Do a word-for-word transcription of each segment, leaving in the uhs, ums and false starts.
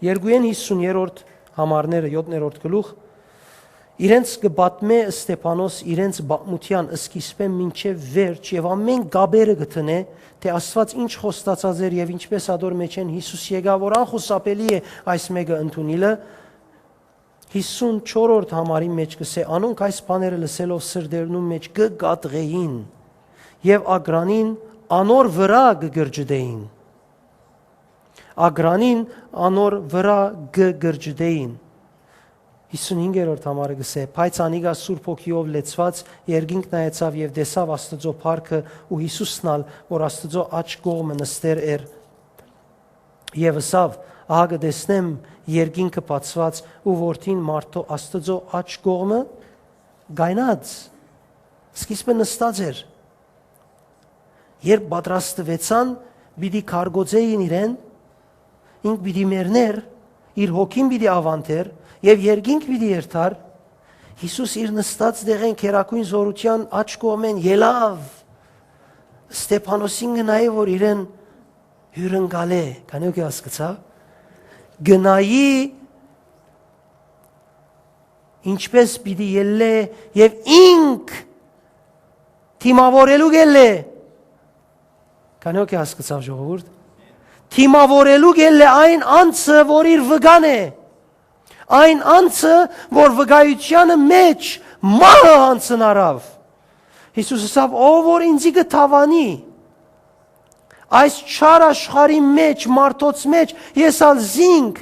Երկուին յիսուն երրորդ համարները, յոթերորդ գլուխ, իրենց կը պատմէ Ստեփանոս իրենց պատմութեան սկիզբէն մինչեւ վերջ եւ ամէն կապերը կը դնէ, թէ Աստուած ինչ խոստացած էր եւ ինչպէս ատոր մէջէն Յիսուս եկաւ, որ անխուսափելի է այս մէկը ընդունիլը։ Յիսուն չորրորդ համարին մէջ կը սէ, անոնք այս բաները լսելով սրտերնուն մէջ կը կատղէին եւ ակրանին անոր վրայ կը կրճտէին։ Ակրանին անոր վրայ կը կրճտէին։ Յիսուն հինգերորդ համարը կը սէ, բայց անիկա Սուրբ Հոգիով լեցուած երկինք նայեցաւ եւ տեսաւ Աստուծոյ փառքը ու Յիսուսն ալ, որ Աստուծոյ աջ կողմը նստեր էր, եւ ըսաւ. «Ահա կը տեսնեմ երկինքը բացուած ու որդին մարդոյ Աստուծոյ աջ կողմը կայնած»։ Սկիզբը նստած էր։ Երբ պատրաստուեցան, պիտի քարկոծէին իրեն, ինք պիտի մեռներ, իր հոգին պիտի աւանդեր եւ երկինք պիտի երթար, Յիսուս իր նստած տեղէն գերագոյն զօրութեան աջ կողմէն ելաւ, Ստեփանոսին կը նայի, որ իրեն հիւրընկալէ, քանի՞ ո՞ք հասկցաւ, կը նայի ինչպէս պիտի ելլէ եւ ինք դիմաւորելու կ'ելլէ։ Քանի՞ ո՞ք հասկցաւ, ժողովուրդ։ Դիմաւորելու կ'ելլէ այն անձը, որ իր վկան է, այն անձը, որ վկայութեանը մէջ մահը յանձնարաւ։ Յիսուս ըսաւ. «Ով որ ինծի կը դաւանի, այս չար աշխարհի մէջ, մարդոց մէջ, ես ալ զինք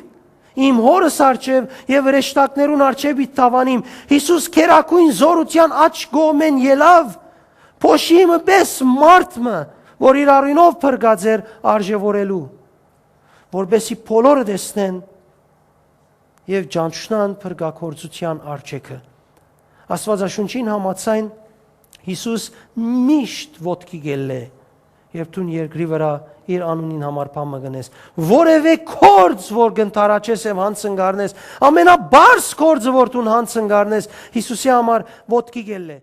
իմ Հօրս առջեւ եւ հրեշտակներուն առջեւ պիտի դաւանիմ»։ Յիսուս գերագոյն զօրութեան աջ կողմէն ելաւ, փոշի մը պէս մարդ մը, որ իր արիւնով փրկած էր, արժեւորելու, որպէսզի բոլորը տեսնեն եւ ճանչնան փրկագործութեան արժէքը։ Աստուածաշունչին համաձայն, Յիսուս միշտ ոտքի կ'ելլէ, երբ դուն երկրի վրայ իր անունին համար բան մը կ'ընես։ Որեւէ գործ, որ կ'ընդառաջես եւ յանձն կ'առնես, ամենապարզ գործը, որ դուն յանձն կ'առնես, Յիսուսի համար ոտքի կ'ելլէ։